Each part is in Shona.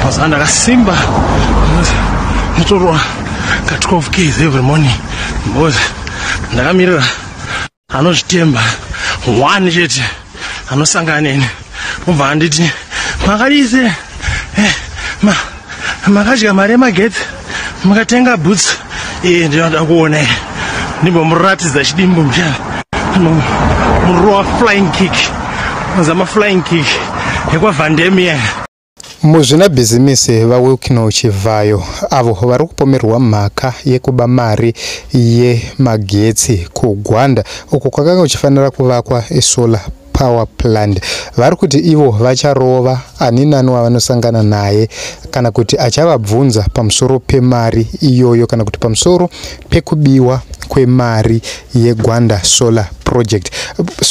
Mazuva ndakasimba, nditorwa ka 12 Ks every morning because ndakamirira anozvitemba one chete anosangana neni, ubva anditi, "Makadise makadya mari yemagetsi, makatenga boots." Iye ndinoda kuona, ndimbomuratidza chidimbu muchana murowa flying kick, zama flying kick yekwaVandemia. Muzvinabhizimisi vaWicknell Chivayo, avo vari kupomerwa mhaka yekuba mari yemagetsi kuGwanda, uko kwakanga kuchifanira kuvakwa esolar power plant, vari kuti ivo vacharova ani nani wavanosangana naye kana kuti achavabvunza pamusoro pemari iyoyo, kana kuti pamusoro pekubiwa kwemari yeGwanda Solar Project.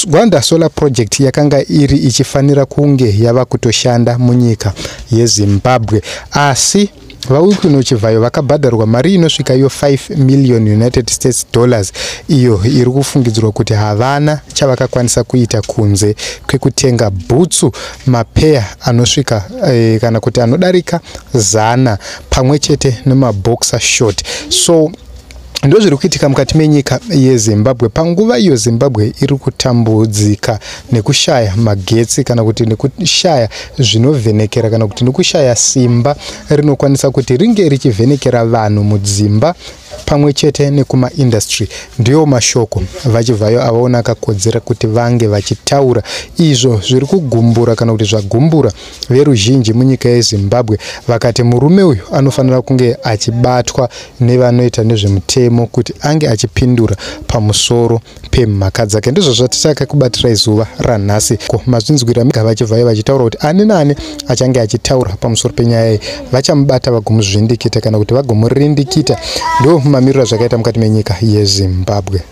Gwanda Solar Project yakanga iri ichifanira kunge yava kutoshanda munyika yeZimbabwe, asi vaWicknell Chivayo vakabhadharwa mari inosvika iyo 5 million United States dollars, iyo iri kufungidzirwa kuti havana chavakakwanisa kuita kunze kwekutenga bhutsu mapeya anosvika kana kuti anodarika 100, pamwe chete nemaboxer short. So ndo zviri kuitika mukati menyika yeZimbabwe panguva iyo Zimbabwe iri kutambudzika nekushaya magetsi, kana kuti nekushaya zvinovhenekera, kana kuti nekushaya simba rinokwanisa kuti ringe richivhenekera vanhu mudzimba pamwe chete nekumaindustry. Ndiyo mashoko vaChivhayo avaona akakodzera kuti vange vachitaura, izvo zviri kugumbura kana kuti zvagumbura veruzhinji munyika yeZimbabwe. Vakati murume uyu anofanira kunge achibatwa nevanoita nezvemutemo kuti ange achipindura pamusoro pemhaka dzake. Ndizvo zvatitakakubatira zuva ranhasi. Mazvinzwira vaChivhayo vachitaura kuti ani nani achange achitaura pamusoro penyaya iyi vachamubata, vagomuzvindikita kana kuti vagomurindikita. Ndo mamiriro azvakaita mukati menyika yeZimbabwe.